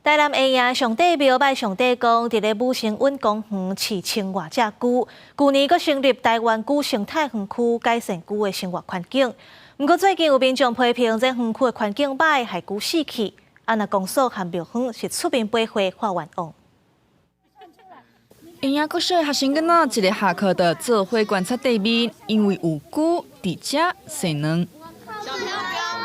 台南下營上帝廟拜上帝公，佇咧武成韻公園飼千外隻龜，舊年閣成立台灣龜生態園區，改善龜的生活環境。毋過最近有民眾批評，這園區的環境䆀，害龜死去。啊，若公所和廟方是出面陪會發冤枉。下營國小的學生囡仔一个下課就做伙觀察地面，因為有龜佇遮生卵。小朋友不要問。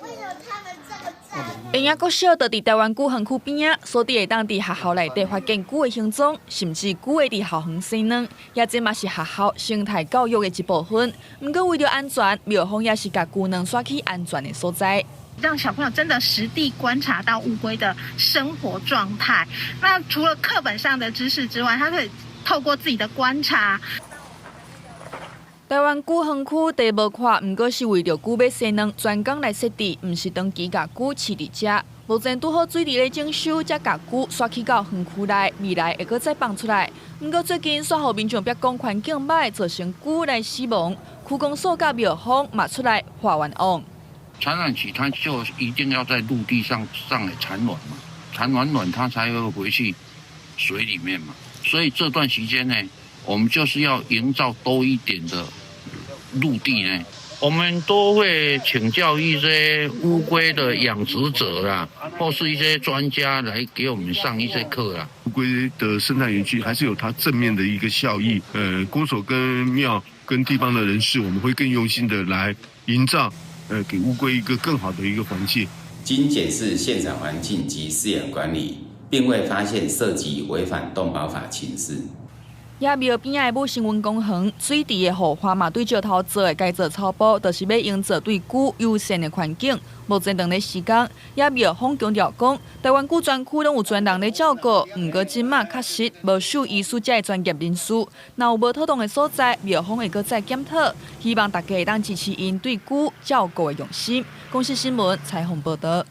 為什麼他們這麼下營國小就佇台灣龜園區邊仔，所以會當佇學校內底發現龜的行蹤，甚至龜會佇校園生卵，也這嘛是學校生態教育的一部分。毋過為著安全，廟方也是共龜卵徙去安全的所在。讓小朋友真的實地觀察到烏龜的生活狀態。那除了課本上的知識之外，他可以透過自己的觀察。台灣龜園區地無闊，毋過是為著龜欲生卵，專工來設置，毋是長期共龜飼佇遮。目前拄好水池咧整修，才共龜徙去到園區內，未來會閣再放出來。毋過最近煞予民眾逼講環境䆀，造成龜來死亡，區公所佮廟方嘛出來發冤枉。產卵期它就一定要在陸地上上來產卵嘛，產完卵它才會回去水裡面嘛。所以這段時間呢，我們就是要營造多一點的陸地呢。我們都會請教一些烏龜的養殖者啦，或是一些專家來給我們上一些課啦。烏龜的生態園區還是有它正面的一個效益。公所跟廟跟地方的人士，我們會更用心的來營造，給烏龜一個更好的一個環境。經檢視現場環境及飼養管理，並未發現涉及違反動保法情事。也廟邊仔的武成韻公園水池的護岸嘛，對石頭做的改造草埔，就是欲營造對龜友善的環境。目前當咧施工，也廟方強調講，台灣龜專區攏有專人咧照顧，毋過這馬確實無獸醫師這的專業人士，若有無妥當的所在，廟方會閣再檢討。希望大家會當支持𪜶對龜照顧的用心。公視新聞採訪報導。